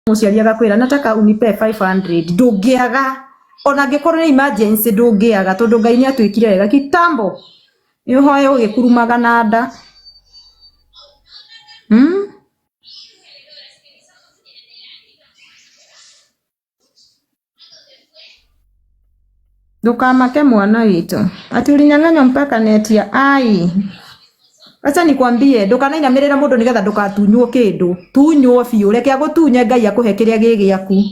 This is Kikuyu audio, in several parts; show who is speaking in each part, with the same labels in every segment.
Speaker 1: Mũciari agakwĩra nataka unipe 500, ndũngĩaga ona angĩkorwo nĩ emergency, ndũngĩaga tondũ Ngai nĩ atwĩkire wega kitambo. Nĩ ũhoe ũgĩkurumaga na nda. Ndũkamake mwana witũ. Ati ulinyang'anywa mpaka neti ya ai. Acha nikwambie, ndũkanainamĩrĩre mũndũ nĩgetha ndũgatunywo kĩndũ. Tunywo biũ, reke agũtunye Ngai akũhe kĩrĩa gĩ gĩaku.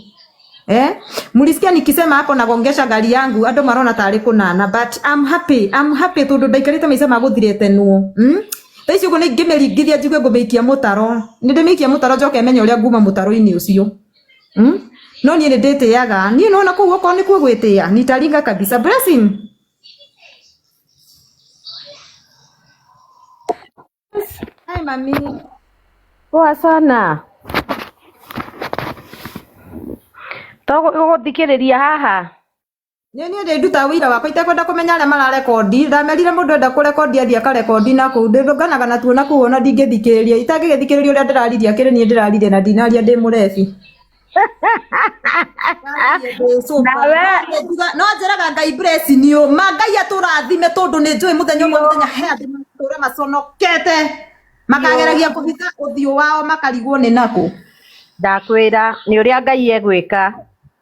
Speaker 1: Eh? Mulisikia nikisema hapo nagongesha gari yangu, andũ marona tarĩ kũnana, but I'm happy, I'm happy tondũ ndaikarĩte maica ma gũthiretenwo. Thaa ici ũguo nĩ ingĩmĩringithia njigue ngũmĩikia mũtaro. Nĩ ndĩmĩikia mũtaro njoke menye ũrĩa nguma mũtaro-inĩ ũcio. No niĩ nĩ ndĩtĩaga. Niĩ nona kũu okorwo nĩkuo gwĩtĩa, nitaringa kabisa. Blessing. Hi mami.
Speaker 2: Poa sana. Tũgũthikĩrĩria haha.
Speaker 1: Nĩ niĩ ndĩ ndutaga wĩira wakwa itekwenda kũmenya arĩa mararekondi. Ndamerire mũndũ enda kũrekondi athiĩ akarekondi na kũu. Ndĩrũnganaga natuo na kũu ona ndingĩthikĩrĩria. Itangĩgĩthikĩrĩria ũrĩa ndĩraririe akĩrĩ niĩ ndĩraririe na ndinaria ndĩ mũrebi.
Speaker 2: Nawe
Speaker 1: No njĩraga Ngai blessing you. Ma Ngai atũrathime tondũ nĩ njũĩ mũthenya ũmwe mũthenya he andũ matũra maconokete. Makageragia kũhitha ũthiũ wao makarigwo nĩ nakũ.
Speaker 2: Ndakwĩra nĩ ũrĩa Ngai egwĩka.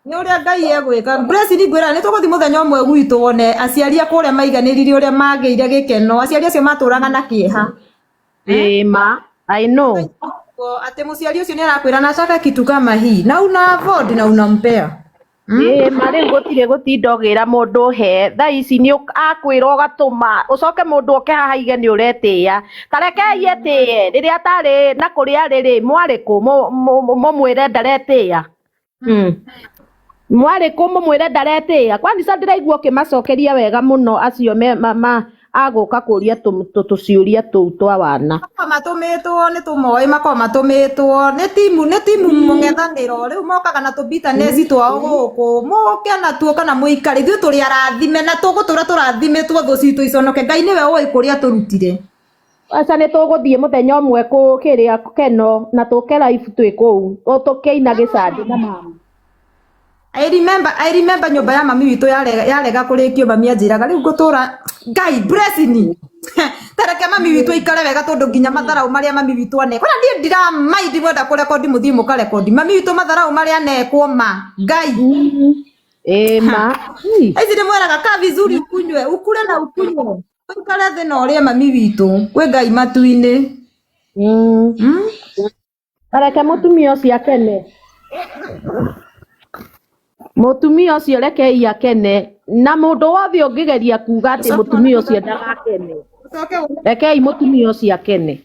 Speaker 1: Nĩ ũrĩa Ngai egwĩka. Blessing ngwĩra nĩ tũgũthiĩ mũthenya ũmwe gwitũ wone aciari a kũrĩa maiganĩrire ũrĩa magĩire gĩkeno. Aciari acio matũraga na kĩeha.
Speaker 2: Ĩĩ ma, I know.
Speaker 1: Atĩ mũciari ũcio nĩ arakwĩra nataka kitu kama hii na una afford na unampea.
Speaker 2: Ĩĩ ma, rĩu gũtirĩ gũtinda ũgĩra mũndũ he thaa ici nĩ akwĩra ũgatũma ũcoke mũndũ oke haha aige nĩ ũretĩĩa. Ta rekei etĩĩe rĩrĩa atarĩ na kũrĩa arĩ rĩ, mwarĩ kũ mũmwĩre ndaretĩĩa? Mwarĩ kũ mũmwĩre ndaretĩĩa? Kwanza ndĩraigua ũkĩmacokeria wega mũno acio me ma, ma agũka kũria tũciũria tũu twa wana.
Speaker 1: Makoragwo matũmĩtwo nĩ tũmoĩ, makoragwo matũmĩtwo nĩ timu, nĩ timu mũng'ethanĩro. Rĩu mokaga na tũbitaneci twao gũkũ, mũke natuo kana mũikare. Ithuĩ tũrĩ arathime na tũgũtũra tũrathimĩtwo thũ citũ iconoke. Ngai nĩwe ũĩ kũrĩa tũrutire.
Speaker 2: Aca nĩ tũgũthiĩ mũthenya ũmwe kũ kĩrĩa Keno na tũke live twĩ kũu tũkĩina gĩcandi na mami.
Speaker 1: I remember nyũmba ya mami witũ yarega yarega kũrĩkio, mami anjĩraga rĩu ngũtũra Ngai blessing. Tareke mami witũ aikare wega tondũ nginya matharau marĩa mami witũ anekwo na niĩ ndiramaindi mwenda kũrekondi mũthiĩ mũkarekondi mami witũ matharau marĩa anekwo ma Ngai.
Speaker 2: Ĩĩ ma.
Speaker 1: Ici ndĩmwĩraga kaa vizuri, ukunywe, ukule na ukunywe, ũikare thĩ na ũrĩe mami witũ kwĩ Ngai matu-inĩ.
Speaker 2: Tareke mũtumia ũcio akene. Mũtumia ũcio rekei akene na mũndũ wothe ũngĩgeria kuga atĩ mũtumia ũcio ndagakene.
Speaker 1: Ũcoke wone
Speaker 2: Rekei mũtumia ũcio akene.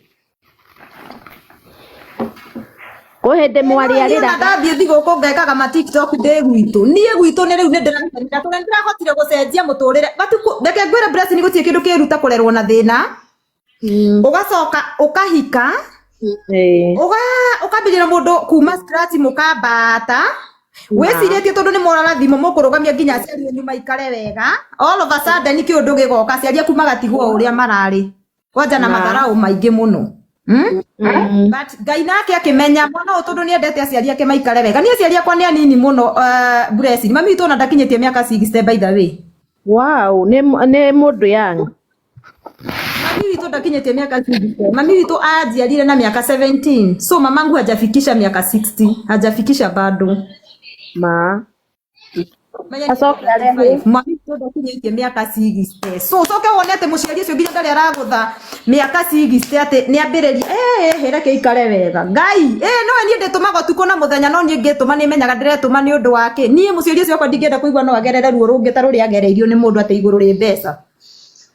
Speaker 2: Kwĩ hĩndĩ mwarĩ
Speaker 1: Niĩ ona
Speaker 2: arĩraga.
Speaker 1: ndathiĩ thigũkũ ngekaga ma TikTok ndĩ gwitũ. Niĩ gwitũ nĩ rĩu nĩ ndĩrakenera tondũ nĩ ndĩrahotire gũcenjia mũtũrĩre. Matukũ reke ngwĩre Blessing, gũtirĩ kĩndũ kĩruta kũrerwo na thĩna. Ũgacoka ũkahika, ũkambĩrĩria mũndũ kuma scratch, mũkambata wĩcirĩtie tondũ nĩ morara thimũ mũkũrũgamia nginya aciari anyu maikare wega. All of a sudden kĩũndũ gĩgoka, aciari aku magatigwo o ũrĩa mararĩ kwanja na matharaũ maingĩ mũno. But Ngai nake akĩmenya mwana ũyũ tondũ nĩ endete aciari ake maikare wega. Niĩ aciari akwa nĩ anini mũno, Blessing. Mami witũ ona ndakinyĩtie mĩaka 60, by the way.
Speaker 2: Wow, nĩ mũndũ young.
Speaker 1: Mami witũ ndakinyĩtie mĩaka 60. Mami witũ anjiarire na mĩaka 17, so mamangu hajafikisha miaka 60, hajafikisha bado.
Speaker 2: Ma.
Speaker 1: Menya nĩ
Speaker 2: Acoke arehe.
Speaker 1: 35. Mami witũ ndakinyĩtie mĩaka 60, so ũcoke wone atĩ mũciari ũcio nginya ndarĩ aragũtha mĩaka 60 atĩ nĩ ambĩrĩria reke ikare wega Ngai. No niĩ ndĩtũmaga ũtukũ na mũthenya, no niĩ ngĩtũma nĩ menyaga ndĩretũma nĩ ũndũ wake. Niĩ mũciari ũcio wakwa ndingĩenda kũigua no agerere ruo rũngĩ ta rũrĩa agereirio nĩ mũndũ atĩ igũrũ rĩ mbeca.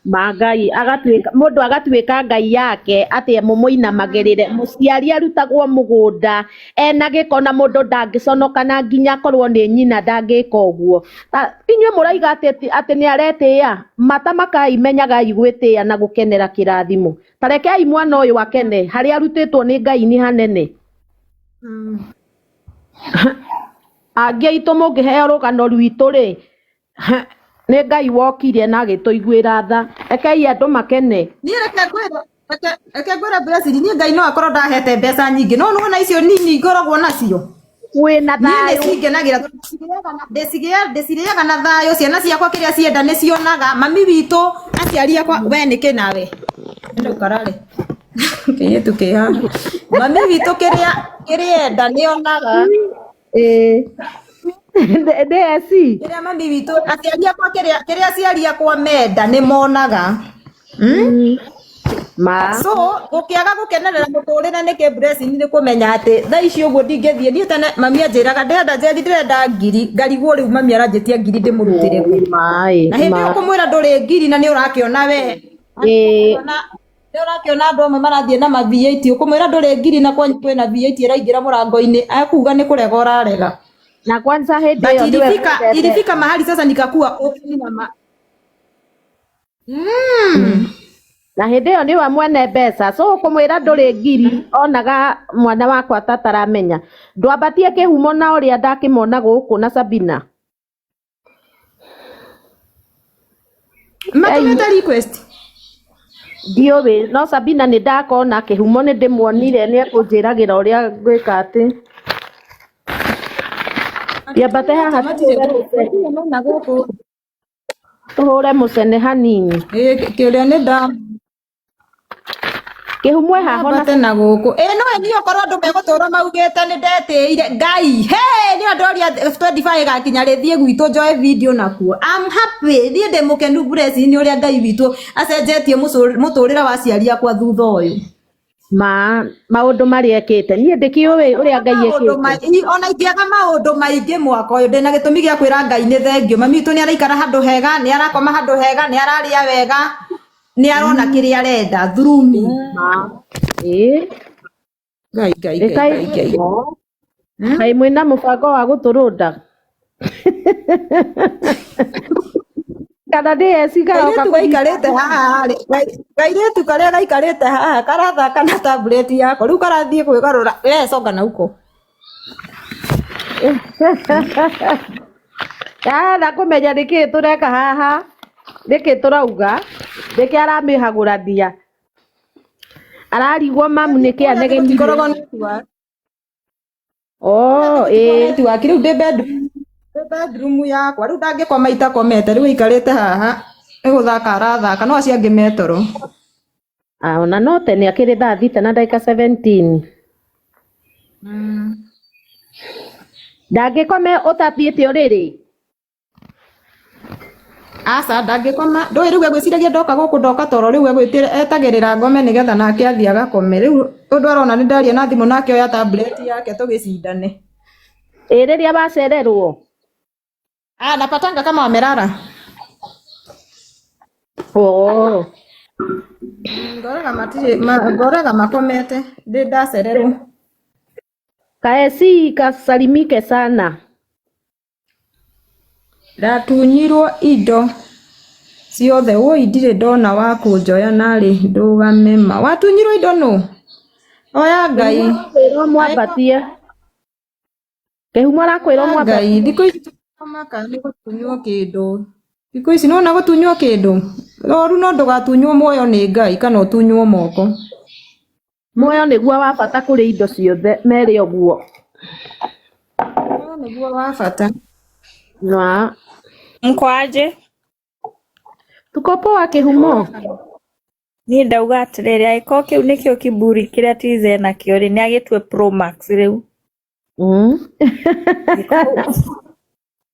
Speaker 2: Ma Ngai agatuĩka mũndũ agatuĩka Ngai yake atĩ mũmũinamagĩrĩre. Mũciari arutagwo mũgũnda ena gĩko na mũndũ ndangĩconoka na nginya akorwo nĩ nyina ndangĩka ũguo. Inyuĩ mũraiga atĩ nĩ aretĩĩa mata makai, menyagai gwĩtĩĩa na gũkenera kĩrathimo. Ta rekei mwana ũyũ akene, harĩa arutĩtwo nĩ Ngai nĩ hanene. Angĩ aitũ mũngĩheo rũgano rwitũ rĩ, nĩ Ngai wokire na agĩtũiguĩra tha. Rekei andũ makene.
Speaker 1: Niĩ reke ngwĩre Blessing, niĩ Ngai no akorwo ndahete mbeca nyingĩ, no nĩwona icio nini ngoragwo nacio.
Speaker 2: Wĩna
Speaker 1: Niĩ nĩ
Speaker 2: thayũ.
Speaker 1: cingenagira tondũ ndĩcirĩaga na thayũ. Ciana ciakwa kĩrĩa cienda nĩ cionaga. Mami witũ, aciari akwa, we nĩkĩ nawe? Enda ũkarare. Kĩirĩtu kĩ haha. Mami witũ kĩrĩa kĩrĩa enda nĩ onaga.
Speaker 2: Ĩĩ. Ndĩ eci.
Speaker 1: Kĩrĩa mami witũ, aciari akwa kĩrĩa kĩrĩa aciari akwa menda nĩ monaga.
Speaker 2: Mm. Ma.
Speaker 1: So gũkĩaga gũkenerera mũtũrĩre nĩ kĩ blessing nĩ kũmenya atĩ thaa ici ũguo ndingĩthiĩ niĩ tene mami anjĩraga ndĩrenda njethi ndĩrenda ngiri ngarigwo rĩu mami aranjĩtia ngiri ndĩmũrutĩre kũ.
Speaker 2: Maĩ.
Speaker 1: Na hĩndĩ ĩyo
Speaker 2: Ma.
Speaker 1: kũmwĩra ndũrĩ ngiri na nĩ ũrakĩona we
Speaker 2: Ĩĩ.
Speaker 1: nĩ ũrakĩona andũ amwe marathiĩ na ma V8 ũkũmwĩra ndũrĩ ngiri na kwanyu kwĩna V8 ĩraingĩra mũrango-inĩ akuga nĩ kũrega ũrarega.
Speaker 2: Na kwanza hĩndĩ
Speaker 1: But
Speaker 2: ĩyo nĩwe
Speaker 1: ilifika
Speaker 2: wendete.
Speaker 1: ilifika mahali sasa nikakuwa open na ma
Speaker 2: Na hĩndĩ ĩyo nĩwe mwene mbeca so kũmwĩra ndũrĩ ngiri onaga mwana wakwa tataramenya ndwambatie kĩhumo na ũrĩa ndakĩmona gũkũ na Sabina.
Speaker 1: Matũmĩte request.
Speaker 2: Ndiũĩ no Sabina nĩ ndakona kĩhumo nĩ ndĩmuonire nĩ ekũnjĩragĩra ũrĩa ngwĩka atĩ Kĩambate haha
Speaker 1: Matirĩ
Speaker 2: tũhũre mũcene
Speaker 1: gũkũ mena gũkũ.
Speaker 2: tũhũre mũcene hanini.
Speaker 1: Ĩĩ kĩrĩa nĩ nda
Speaker 2: Kĩhumo e haha ona
Speaker 1: ambate na gũkũ. Ĩ no niĩ okorwo andũ megũtũra maugĩte nĩ ndetĩire Ngai. He nĩ andũ aria 25 ĩgakinya rĩthiĩ gwitũ njoe video nakuo. I'm happy. Niĩ ndĩ mũkenu blessing nĩ ũrĩa Ngai witũ acenjetie mũtũrĩre wa aciari akwa thutha ũyũ.
Speaker 2: Ma maũndũ marĩa ekĩte niĩ ndĩkĩũĩ ũrĩa Ngai
Speaker 1: Maũndũ
Speaker 2: ekĩte.
Speaker 1: ona ingĩaga maũndũ maingĩ mwaka ũyũ ndĩna gĩtũmi gĩa kwĩra Ngai nĩ thengio. Mami witũ nĩ araikara handũ hega, nĩ arakoma handũ hega, nĩ ararĩa wega, nĩ arona kĩrĩa arenda through me.
Speaker 2: Ma ĩĩ.
Speaker 1: Ngai Ngai Ngai
Speaker 2: Ĩkai
Speaker 1: Ngai Ngai.
Speaker 2: Kaĩ mwĩna mũbango wa gũtũrũnda kana DS garoka
Speaker 1: Kairĩtu gaikarĩte haha rĩ, kairĩtu karĩa gaikarĩte haha karathaka na tablet yako rĩu karathiĩ kwĩgarũra we coka na huko.
Speaker 2: Kana kũmenya nĩkĩĩ tũreka haha nĩkĩĩ tũrauga nĩkĩĩ aramĩhagũrania ararigwo mamu nĩkĩ
Speaker 1: Kũrĩa thĩ
Speaker 2: anegenire.
Speaker 1: gũtikoragwo network.
Speaker 2: Oh,
Speaker 1: Kũrĩa thĩ gũtikoragwo
Speaker 2: ĩĩ.
Speaker 1: network rĩu ndĩ bedroom ndĩ bedroom yakwa rĩu ndangĩkoma itakomete rĩu aikarĩte haha nĩ gũthaka arathaka no acio angĩ me toro.
Speaker 2: Ah, ona no tene akĩrĩ thaa thita na ndagĩka 17. Ndangĩkome ũtathiĩte ũrĩrĩ.
Speaker 1: Aca ndangĩkoma ndũĩ rĩu egwĩciragia ndoka gũkũ ndoka toro rĩu egwĩtĩra etagĩrĩra ngome nĩgetha nake athiĩ agakome rĩu ũndũ arona nĩ ndaria na thimũ nake oya tablet yake tũgĩcindane.
Speaker 2: Ĩ rĩrĩa wacererwo.
Speaker 1: Ah, napatanga kama wamelala.
Speaker 2: Oh.
Speaker 1: Ngoraga matirĩ ngoraga makomete ndĩ ndacererwo.
Speaker 2: Kaesi kasalimike sana.
Speaker 1: Ndatunyirwo indo ciothe woi ndirĩ ndona wa kũnjoya narĩ ndũgame ma. Watunyirwo indo nũ? Oya Ngai.
Speaker 2: Kĩhumo arakwĩra ũmwambatie. Kĩhumo arakwĩra
Speaker 1: Oya
Speaker 2: ũmwambatie.
Speaker 1: Ngai thikũ ici tũmaka nĩ gũtunywo kĩndũ. Thikũ ici nĩwona gũtunywo kĩndũ? Ũru no ndũgatunywo muoyo nĩ Ngai kana ũtunywo moko.
Speaker 2: Muoyo nĩguo wa bata kũrĩ indo ciothe mere ũguo.
Speaker 1: Muoyo nĩguo wa bata.
Speaker 2: Na
Speaker 3: Mko aje?
Speaker 2: tuko poa Kĩhumo.
Speaker 3: Niĩ ndauga atĩrĩrĩ angĩkorwo kĩu nĩkĩo kiburi kĩrĩa TZ nakĩo rĩ nĩagĩtue Pro Max rĩu.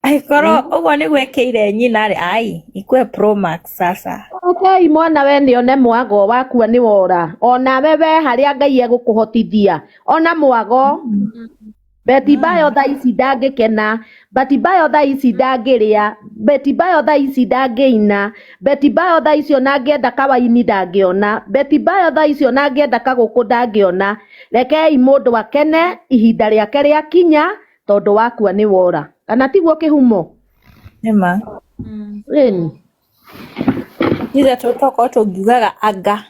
Speaker 3: Angĩkorwo ũguo nĩguo ekĩire nyina rĩ ai ikue Pro Max sasa.
Speaker 2: Rekei mwana we nĩone mwago wakua nĩ wora onawe we harĩa Ngai egũkũhotithia ona mwago. Betty Bayo thaa ici ndangĩkena, Betty Bayo thaa ici ndangĩrĩa, Betty Bayo thaa ici ndangĩina, Betty Bayo thaa ici ona angĩenda kawaini ndangĩona, Betty Bayo thaa ici ona angĩenda kagũkũ ndangĩona. Rekei mũndũ akene ihinda rĩake rĩakinya tondũ wakua nĩ wora. Kana tiguo Kĩhumo?
Speaker 3: Nĩma.
Speaker 2: Ĩni.
Speaker 3: Ithe tũtokorwo tũngiugaga anga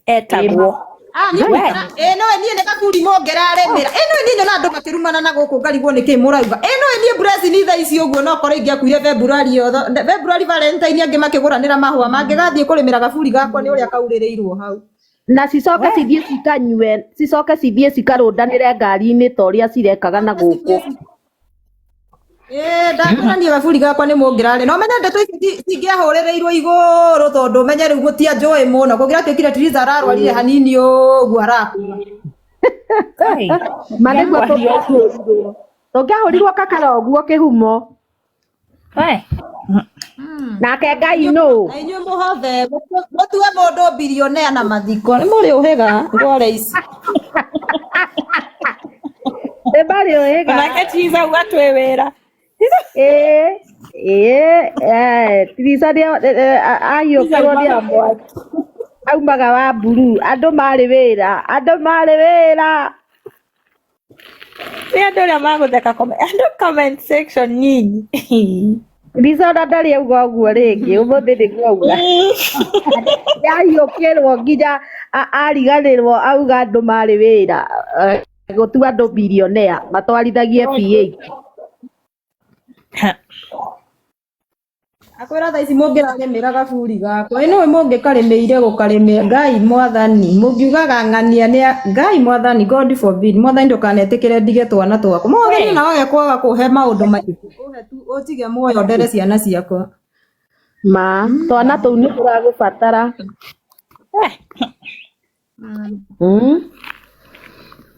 Speaker 3: etagwo.
Speaker 1: Ah, niĩ
Speaker 3: We.
Speaker 1: ĩ no niĩ nĩ gaburi mũngĩrarĩmĩra. Ĩ no niĩ nyonaga andũ makĩrumana na gũkũ ngarigwo nĩkĩ mũrauga. Ĩ no niĩ Blessing thaa ici ũguo no korwo ingĩakuire February yothe February Valentine angĩ makĩgũranĩra mahũa mangĩgathiĩ kũrĩmĩra gaburi gakwa nĩ ũrĩa kaurĩrĩirwo hau.
Speaker 2: Na cicoke cithiĩ cikanyue, cicoke cithiĩ cikarũndanĩre ngari-inĩ ta ũrĩa cirekaga na gũkũ.
Speaker 1: Ĩĩ ndakwĩra niĩ gaburi gakwa nĩ mũngĩrarĩ no menye ndeto ici cingĩahũrĩrĩirwo igũrũ tondũ menye rĩu gũtianjũĩ mũno kũngĩratuĩkire Triza ararwarire hanini ũguo arakua.
Speaker 3: Kai.
Speaker 2: Ma nĩguo tũngĩahũrirwo, tũngĩahũrirwo kakara ũguo kĩhumo.
Speaker 3: We.
Speaker 2: Nake Ngai nũ?
Speaker 1: Na inyuĩ mũhothe mũtue mũndũ bilionea na mathiko nĩ mũrĩ ũhĩga ngware ici.
Speaker 2: Nĩ marĩ ũhĩga.
Speaker 3: Onake Triza uga twĩ wĩra.
Speaker 2: Ĩĩ ĩĩ eh, Triza nĩ
Speaker 3: Triza
Speaker 2: ahiũkĩrwo nĩ
Speaker 3: umaga mwaki.
Speaker 2: Aumaga wa mburu, andũ marĩ wĩra, andũ marĩ wĩra.
Speaker 3: Nĩ andũ arĩa magũtheka andũ comment section nyinyi.
Speaker 2: Triza ona ndarĩ auga ũguo rĩngĩ, ũmũthĩ nĩguo auga. Yahiũkĩrwo nginya ariganĩrwo auga andũ marĩ wĩra, gũtua andũ bilionea matwarithagie P8.
Speaker 1: Akwĩra thaa ici mũngĩrarĩmĩra gaburi gakwa ĩ nĩwe mũngĩkarĩmĩire gũkarĩmĩra Ngai mwathani mũngiugaga ng'ania nĩ Ngai mwathani God forbid mwathani ndũkanetĩkĩre ndige twana twakwa mwathani ona wage kwaga kũhe maũndũ maingĩ ũhe tu ũnjige muoyo ndere ciana ciakwa.
Speaker 2: Ma twana tũu nĩ tũragũbatara.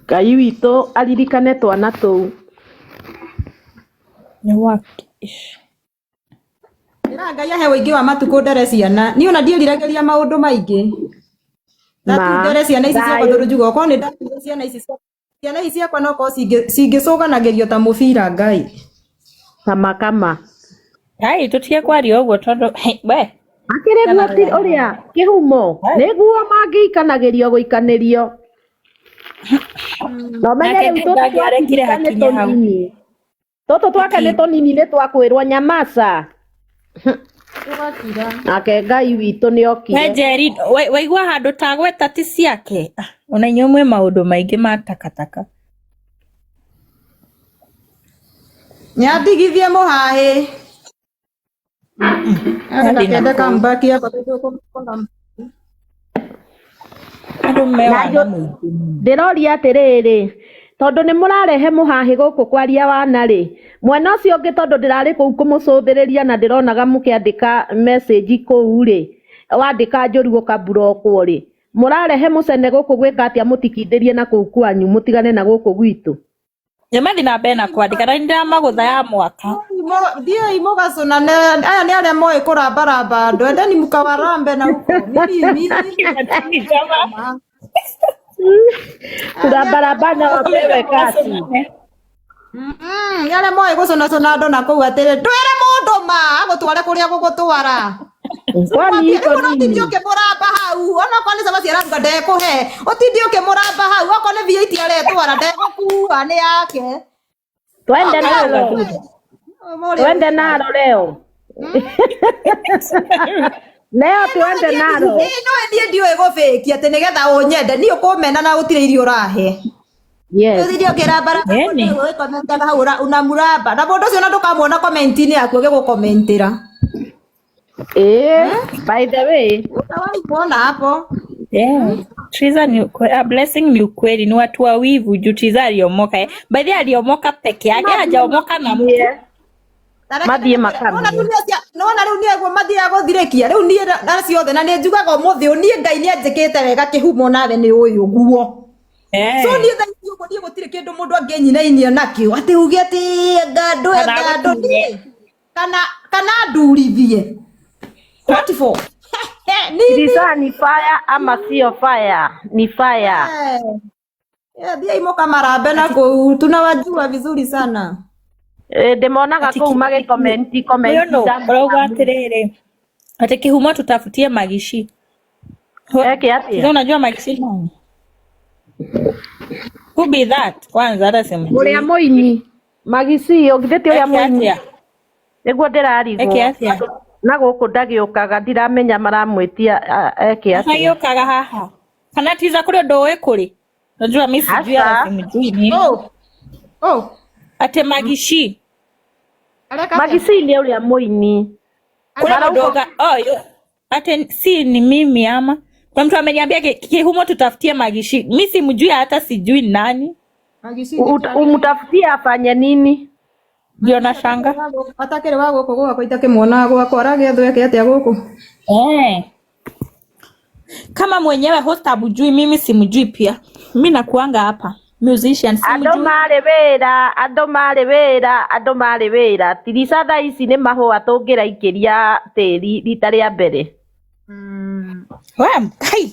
Speaker 2: Ngai witũ aririkane twana tũu.
Speaker 3: Nĩ waki.
Speaker 1: Ĩra Ngai ahe ũingĩ wa matukũ ndere ciana niĩ ona ndiĩriragĩria maũndũ maingĩ
Speaker 2: Ma
Speaker 1: na tu ndere ciana ici ciakwa
Speaker 2: thayũ.
Speaker 1: tondũ njuga okorwo nĩ ndatigire ciana ici ciakwa ciana ici ciakwa no korwo cingĩcũganagĩrio ta mũbira Ngai.
Speaker 2: Kama kama.
Speaker 3: Ai tũtige kwaria ũguo tondũ we.
Speaker 2: Akĩrĩ guo ti ũrĩa kĩhumo nĩguo mangĩikanagĩrio gũikanĩrio. Na ũmenye
Speaker 3: Nake
Speaker 2: rĩu tũtũ
Speaker 3: ndangĩarekire
Speaker 2: twake nĩ
Speaker 3: hakinye hau.
Speaker 2: tũnini, tũtũ twake nĩ tũnini nĩ twakwĩrwo nyamaca.
Speaker 1: Tũgakira.
Speaker 2: Nake Ngai witũ nĩ
Speaker 3: We
Speaker 2: okire.
Speaker 3: Njeri, waigua handũ ta gweta ti ciake. Ona inyuĩ mwĩ maũndũ maingĩ ma takataka.
Speaker 1: Nyandigithie mũhahĩ.
Speaker 3: Athiĩ na
Speaker 1: Ndakende
Speaker 3: kũu.
Speaker 1: comeback yakwa tondũ kũna
Speaker 3: Andũ me
Speaker 2: Na
Speaker 3: wana mũingĩ mũno.
Speaker 2: Ndĩroria atĩrĩrĩ, tondũ nĩ mũrarehe mũhahĩ gũkũ kwaria wana rĩ, mwena ũcio ũngĩ tondũ ndĩrarĩ kũu kũmũcũthĩrĩria na ndĩronaga mũkĩandĩka message kũu rĩ, wandĩka njũru ũkaburokwo rĩ, mũrarehe mũcene gũkũ gwĩka atĩa mũtikindĩrie na kũu kwanyu mũtigane na gũkũ gwitũ?
Speaker 3: Nĩ mathiĩ na mbere na kwandĩka na nĩndĩramagũtha ya mwaka.
Speaker 1: Thiĩi mũgacũnane aya nĩ arĩa moĩ kũrambaramba andũ endeni mkawarambe na huko mimi mimi
Speaker 2: Kũrambaramba na wapewe kasi.
Speaker 1: Nĩ arĩa moĩ gũcũnacũna andũ na kũu atĩrĩ ndwĩre mũndũ ma agũtware kũrĩa gũgũtwara.
Speaker 2: Kwani iko
Speaker 1: Rĩu ũtinde
Speaker 2: nini?
Speaker 1: ũkĩmũramba hau onokorwo nĩ cabaci araruga ndekũhe ũtinde ũkĩmũramba hau okorwo nĩ V8 aretwara ndegũkua nĩ yake.
Speaker 2: Twende nalo. Twende nalo leo. Leo twende nalo.
Speaker 1: No niĩ ndiũĩ gũbĩki atĩ nĩgetha ũnyende niĩ ũkũmena na gũtirĩ irio ũrahe.
Speaker 2: Yes.
Speaker 1: Ũtinde ũkĩrambaramba
Speaker 3: Ĩni.
Speaker 1: mũndũ ũgĩkomentaga hau unamũramba na mũndũ ũcio ona ndũkamuona comment-inĩ yaku agĩgũkomentĩra.
Speaker 2: By the way,
Speaker 1: Utawahi kuona hapo.
Speaker 3: Yeah. Triza ni blessing ni ukweli, ni watu wa wivu juu Triza aliomoka. By the way aliomoka peke yake, hajaomoka na mtu.
Speaker 2: Mathiĩ makamwe.
Speaker 1: Nona rĩu nĩguo mathiaga gũthirĩkia rĩu niĩ na ciothe na nĩ njugaga ũmũthĩ ũyũ niĩ Ngai nĩ anjĩkĩte wega kĩhumo nawe nĩ ũyũ guo. So niĩ thaa ici ũguo niĩ gũtirĩ kĩndũ mũndũ angĩnyinainia nakĩo atĩ uge atĩ anga andũ
Speaker 3: Kana
Speaker 1: anga andũ
Speaker 3: agũtunye.
Speaker 1: niĩ kana ndurithie. What for? Nini?
Speaker 2: Triza ni fire ama sio fire? Ni fire.
Speaker 1: Thiĩi mũkamarambe na kũu tunawajua vizuri sana.
Speaker 2: Ndĩmonaga kũu magĩkomenti
Speaker 3: Ũyũ
Speaker 2: komenti
Speaker 3: nũ
Speaker 2: za
Speaker 3: ũrauga atĩrĩrĩ ati kĩhumo tutafutie magishi.
Speaker 2: Eke atĩa?
Speaker 3: Sasa unajua magishi nani? Who be that? Kwanza hata simjui.
Speaker 2: Ũrĩa mũini Magici ũgithĩti ũrĩa
Speaker 3: Eke
Speaker 2: mũini
Speaker 3: atĩa?
Speaker 2: nĩguo ndĩrarigwo
Speaker 3: Eke atĩa?
Speaker 2: Na gũkũ ndagĩũkaga ndiramenya maramwĩtia eke atĩa.
Speaker 3: Agĩũkaga haha. Kana Triza kũrĩ ũndũ ũĩ kũrĩ? Unajua mimi sijui hata
Speaker 2: Asa.
Speaker 3: simjui nini.
Speaker 1: Oh. Oh.
Speaker 3: Ate magishi.
Speaker 1: Areka atĩa?
Speaker 2: Magici nĩ ũrĩa mũini
Speaker 3: Kũrĩ mũndũ
Speaker 2: Marauga
Speaker 3: uga oh yo. Ate si ni mimi ama. Kuna mtu ameniambia Kihumo tutafutie Magishi. Mi simjui, hata sijui nani.
Speaker 1: Magishi nĩ
Speaker 2: Umtafutie afanye nini?
Speaker 3: Ndio nashanga.
Speaker 1: Atakĩrĩ wa gũkũ gwakwa itakĩmuonaga gwakwa aragĩethwo eke atĩa gũkũ?
Speaker 3: Eh. Kama mwenyewe host abujui, mimi simjui pia. Mi nakuanga hapa musician
Speaker 2: Andå
Speaker 3: simjui.
Speaker 2: Marä wä ra, andå marä wä ra, andå marä wä ra. Tirica thaa ici nä mahåa tå ngä raikä ria tä ri rita rä a mbere.
Speaker 3: We kai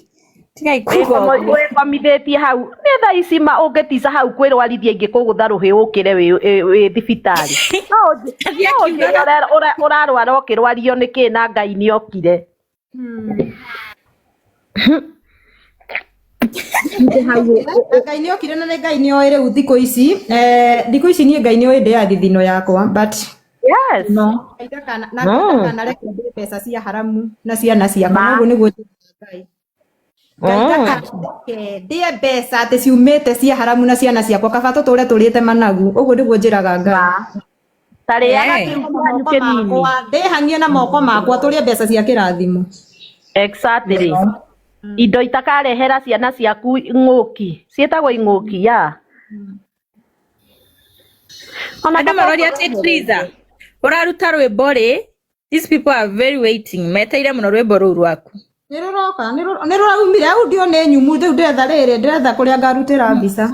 Speaker 3: tigai kuga ũguo.
Speaker 2: Wä tie hau nä thaa ici ma å ngä tica hau kwä rwarithia ingä kå gå tha rå hä å kä re wä thibitarä no
Speaker 3: Athiĩ
Speaker 2: å njä
Speaker 3: akiugaga
Speaker 2: re å rarwara å kä rwario nä kä na Ngai nä okire.
Speaker 1: Ngai nä okire na nĩ Ngai nĩ oĩ rĩu thikũ ici, thikũ ici niĩ Ngai nĩ oĩ ndĩ ya thithino yakwa, but
Speaker 2: Yes.
Speaker 3: No.
Speaker 1: Ngai ndakana na Ngai ndakanareke ndĩe mbeca cia haramu na ciana ciakwa,
Speaker 2: Ma
Speaker 1: noguo nĩguo njĩraga Ngai. Ngai ndakanareke ndĩe mbeca atĩ ciumĩte cia haramu na ciana ciakwa, kaba tũtũre tũrĩte managu, ũguo nĩguo njĩraga Ngai.
Speaker 2: Ma tarĩaga
Speaker 3: Eh.
Speaker 2: kĩndũ
Speaker 1: Na
Speaker 2: kĩanyu
Speaker 1: moko
Speaker 2: kĩnini.
Speaker 1: makwa ndĩhang'ie na moko makwa tũrĩe mbeca cia kĩrathimo.
Speaker 2: Exactly.
Speaker 3: No.
Speaker 2: Indo itakarehera ciana ciaku ng'ũki, ciĩtagwo ing'ũki ya ona
Speaker 3: Andũ
Speaker 2: kaba
Speaker 3: maroria
Speaker 2: ũkorwo
Speaker 3: atĩ Triza ũraruta rwĩmbo rĩ? These people are very waiting, meteire mũno rwĩmbo rũu rwaku.
Speaker 1: Nĩ rũroka, nĩ rũraumire audio nĩ nyumu rĩu ndĩretha rĩrĩ, ndĩretha kũrĩa ngarutĩra mbica.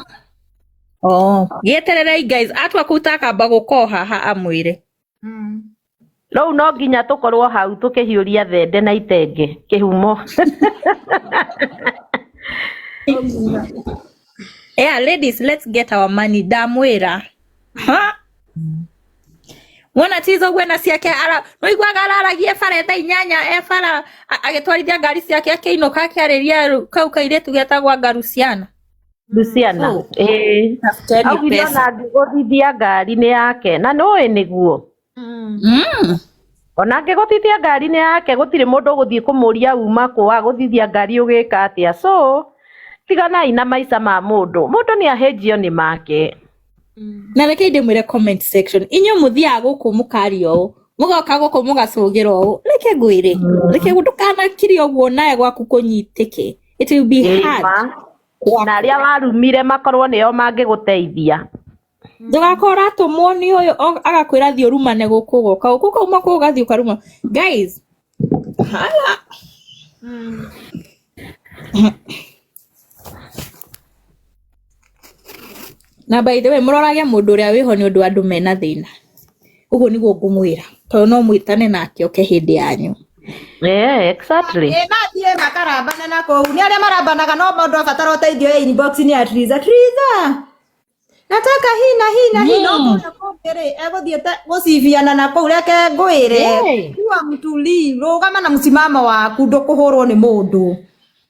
Speaker 3: Oh. Gĩetererei guys, atua kũu takamba gũka haha amwĩre.
Speaker 2: Rĩu no nginya tũkorwo hau tũkĩhiũria thende na itenge kĩhumo.
Speaker 3: Yeah, ladies, let's get our money. Ndamwĩra. Ha? Wona Triza ũguo ena ciake ara noiguaga araragia bara thaa 8 e bara agĩtwarithia ngari ciake akĩinũka akĩarĩria kau kairĩtu getagwo anga Luciana.
Speaker 2: Luciana
Speaker 3: So,
Speaker 2: ĩĩ
Speaker 3: tafuteni
Speaker 2: augire
Speaker 3: pesa.
Speaker 2: ona angĩgũthithia ngari nĩ yake na nĩũĩ nĩguo. Ona angĩgũthithia ngari nĩ yake gũtirĩ mũndũ ũgũthiĩ kũmũria uma kũ agũthithia ngari ũgĩka atĩa, so tiganai na maica ma mũndũ, mũndũ nĩ ahĩnjio nĩ make.
Speaker 3: Na reke ndĩmwĩre comment section, inyuĩ mũthiaga gũkũ mũkaria ũũ, mũgoka gũkũ mũgacũgĩra ũũ, reke ngwĩre, reke ndũkanakire ũguo nawe gwaku kũnyitĩke, it will be hard
Speaker 2: Ma na
Speaker 3: gwaku.
Speaker 2: arĩa warumire makorwo nĩo mangĩgũteithia.
Speaker 3: Ndũgakorwo ũratũmwo nĩ ũyũ agakwĩra thiĩ ũrumane gũkũ ũgoka gũkũ ũkauma kũu ũgathiĩ ũkaruma guys. Haya. Na by the way, mũrorage mũndũ ũrĩa wĩho nĩ ũndũ wa andũ mena thĩna, ũguo nĩguo ngũmwĩra, tondũ no mwĩtane nake oke hĩndĩ yanyu.
Speaker 2: Yeah, exactly.
Speaker 1: Ĩ mathiĩ makarambana na kũu nĩ arĩa marambanaga no mũndũ abatara ũteithio ya inbox nĩ ya Triza. Triza, nataka hii na hii na hii, no kũrĩa kũngĩ rĩ egũthiĩte gũcibiana na kũu, reke ngwĩre,
Speaker 3: Hey.
Speaker 1: kuwa mtulii, rũgama na msimamo waku, ndũkũhũrwo nĩ mũndũ.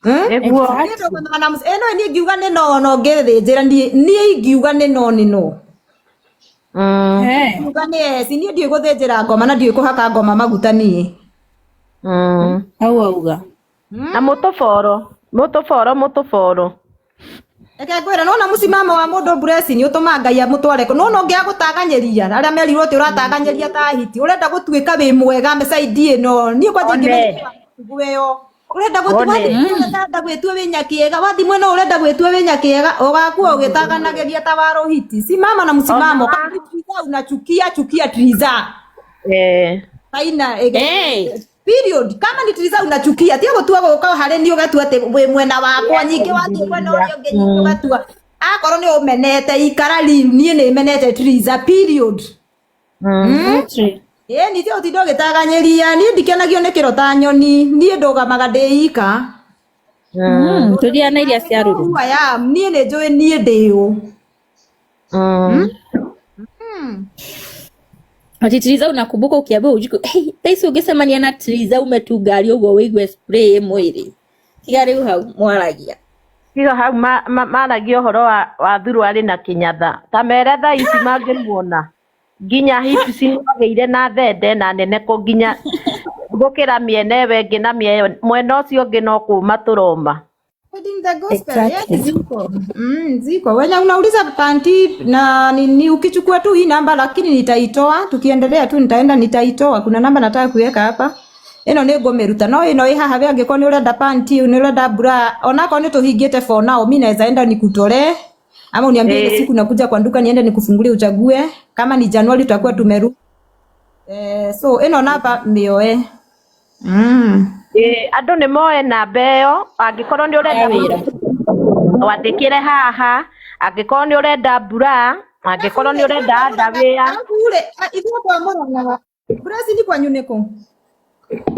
Speaker 2: Nĩguo.
Speaker 1: Niĩ ndũgamaga na ĩno niĩ ingiuga nĩ no no ngĩthĩnjĩra niĩ niĩ ingiuga nĩ no nĩ no.
Speaker 3: Eh.
Speaker 1: Ingiuga nĩ yes, niĩ ndiũĩ gũthĩnjĩra ngoma na ndiũĩ kũhaka ngoma maguta niĩ.
Speaker 3: Hau auga.
Speaker 2: Na mũtũboro mũtũboro mũtũboro.
Speaker 1: Reke ngwĩre, nona mũcimamo wa mũndũ blessing ũtũmaga Ngai amũtware kũ, nona ũngĩaga gũtaganyĩria arĩa merirwo atĩ ũrataganyĩria ta hiti, ũrenda gũtuĩka wĩ mwega mĩcaidi ĩno, niĩ kwanja
Speaker 2: One.
Speaker 1: ingĩmenya mĩtugo ĩyo, ũrenda
Speaker 2: One.
Speaker 1: ũrenda gwĩtua wĩ nyakĩega, wathiĩ mwena ũyũ ũrenda gwĩtua wĩ nyakĩega, ũgakua ũgĩtaganagĩria ta waruhiti. Simama na msimamo,
Speaker 2: Ona.
Speaker 1: kama ni Triza unachukia chukia Triza.
Speaker 2: Eh.
Speaker 1: Haina
Speaker 3: Hey.
Speaker 1: period. Kama ni Triza unachukia, tiga gũtua gũka harĩ niĩ ũgatua atĩ wĩ mwena wakwa, nyingĩ wathiĩ mwena ũrĩa ũngĩ nyingĩ ũgatua. Akorwo nĩ ũmenete ikara riu, niĩ nĩ menete Triza period. Ĩĩ nĩ ũtinda ũgĩtaganyĩria, niĩ ndikenagio nĩ kĩro ta nyoni, niĩ ndũgamaga ndĩ ika.
Speaker 3: Tũria na iria cia rũrũ.
Speaker 1: Who I am, niĩ nĩ njũĩ niĩ ndĩ ũ.
Speaker 3: Ati Triza unakumbuka ukiambiwa ujiku, hey, thaa ici ũngĩcemania na Triza ume tu ngari ũguo wĩigue spray mwĩrĩ. Tiga rĩu hau mwaragia.
Speaker 2: Tiga hau maragia ũhoro wa thuruarĩ na kĩnyatha, ta mere thaa ici mangĩmuona nginya hips nĩagĩire na thende na nene kũ nginya gũkĩra mĩena ĩyo ĩngĩ na mwena ũcio ũngĩ no kũma tũroma.
Speaker 1: Spreading the gospel. Yes,
Speaker 3: Exactly.
Speaker 1: ziko. Ziko. Wenye unauliza panti na ni ukichukua tu hii namba, lakini nitaitoa. Tukiendelea tu nitaenda nitaitoa. Kuna namba nataka kuweka hapa. Ĩno nĩ ngũmĩruta no ĩno ĩ haha we angĩkorwo nĩ ũrenda panty nĩ ũrenda bra onakorwo nĩ tũhingĩte for now mi naweza enda nikutolee ama uniambie ile siku nakuja kwa duka niende nikufungulie uchague kama ni Januari tutakuwa tumeru so ĩno namba mĩoe.
Speaker 2: Andũ nĩ moe namba ĩyo angĩkorwo nĩ ũrenda
Speaker 3: wĩra.
Speaker 2: Wandĩkĩre haha angĩkorwo nĩ ũrenda bra angĩkorwo nĩ ũrenda underwear.
Speaker 1: Alafu ule ithuĩ kwa Murang'a Brasi ni kwanyu nĩkũ?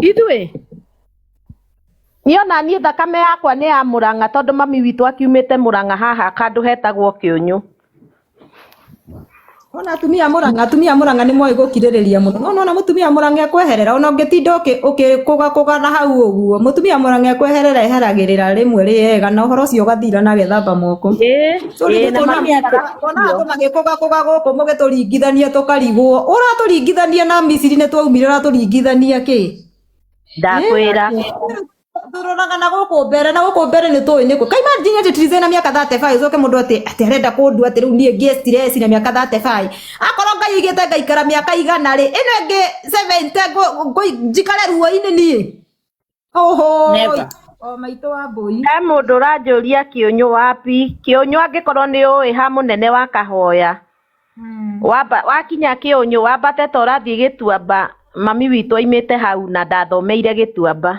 Speaker 2: Ithuĩ niĩ ona niĩ thakame yakwa nĩ ya Murang'a tondũ mami witũ akiumĩte Murang'a haha kandũ hetagwo Kĩũnyũ.
Speaker 1: Ona atumia a Murang'a atumia a Murang'a nĩ moĩ gũkirĩrĩria mũno no nona mũtumia wa Murang'a ekweherera ona ũngĩtinda ũkĩkũgakũga na hau ũguo mũtumia wa Murang'a ekweherera eheragĩrĩra rĩmwe rĩega na ũhoro ũcio ũgathira na agethamba moko. So rĩu
Speaker 2: Ĩĩ na
Speaker 1: tuona andũ magĩkũgakũga gũkũ mũgĩtũringithania tũkarigwo ũratũringithania na Misiri nĩ twaumire ũratũringithania kĩ?
Speaker 2: Ndakwĩra.
Speaker 1: Turoraga na gũkũ mbere na gũkũ mbere nĩ tũĩ nĩkũ. Ka imagine atĩ Triza na mĩaka 35 ũcoke mũndũ atĩ atĩ arenda kũndua atĩ rĩu niĩ ngĩe stress na mĩaka 35 akorwo Ngai aigĩte ngaikara mĩaka igana rĩ ĩno ĩngĩ 70 njikare ruo-inĩ niĩ oho.
Speaker 3: Never.
Speaker 1: O maitũ wa mbũi.
Speaker 2: He mũndũ ũranjũria Kĩũnyũ wapi Kĩũnyũ angĩkorwo nĩ ũĩ ha mũnene wa Kahoya. Wamba wakinya Kĩũnyũ wambate ta ũrathiĩ Gĩtuamba mami witũ aimĩte hau na ndathomeire Gĩtuamba.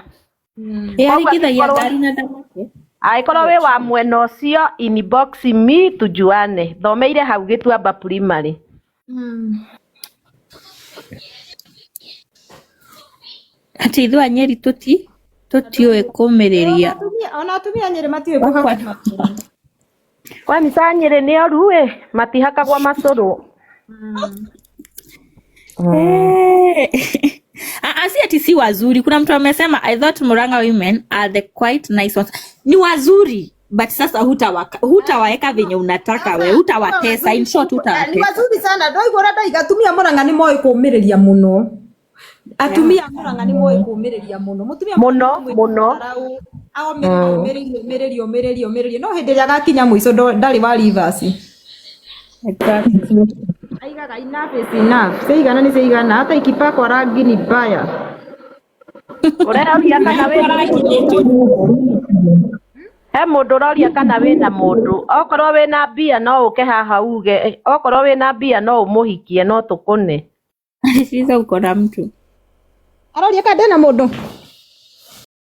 Speaker 3: Ĩaringithagia ngari na thamaki.
Speaker 2: Angĩkorwo wĩ wa mwena ũcio inbox me tujuane thomeire hau Gĩtuamba primary.
Speaker 3: Atĩ ithuĩ a Nyeri tũtiũĩ kũmĩrĩria.
Speaker 1: Ona atumia a Nyeri matiũĩ kũhaka macũrũ.
Speaker 2: Kwani sa Nyeri nĩ oru ĩ matihakagwo macũrũ.
Speaker 3: Si ati si wazuri. Kuna mtu amesema I thought Murang'a women are the quite nice ones. Ni wazuri but sasa hutawaeka venye unataka we, hutawatesa. In short
Speaker 1: Ni
Speaker 3: hutawatesa.
Speaker 1: wazuri sana ndoigua ũrĩa ndoiga atumia a Murang'a nĩ moĩ kũũmĩrĩria mũno. Atumia a Murang'a nĩ moĩ kũũmĩrĩria mũno. Mũtumia
Speaker 2: Mũno mũno.
Speaker 1: Omĩrĩrie omĩrĩrie omĩrĩrie omĩrĩrie no hĩndĩ ĩrĩa agakinya mũico ndarĩ wa reverse.
Speaker 3: Exactly.
Speaker 1: Aigaga enough is enough. Ciaigana nĩ ciaigana hata ikipakwa rangi ni mbaya.
Speaker 2: Ũreroria kana wĩ he mũndũ ũroria kana wĩna mũndũ okorwo wĩna mbia no ũke haha uge okorwo wĩna mbia no ũmũhikie no tũkũne.
Speaker 3: Sasa uko na mtu.
Speaker 1: Aroria kana ndĩna mũndũ.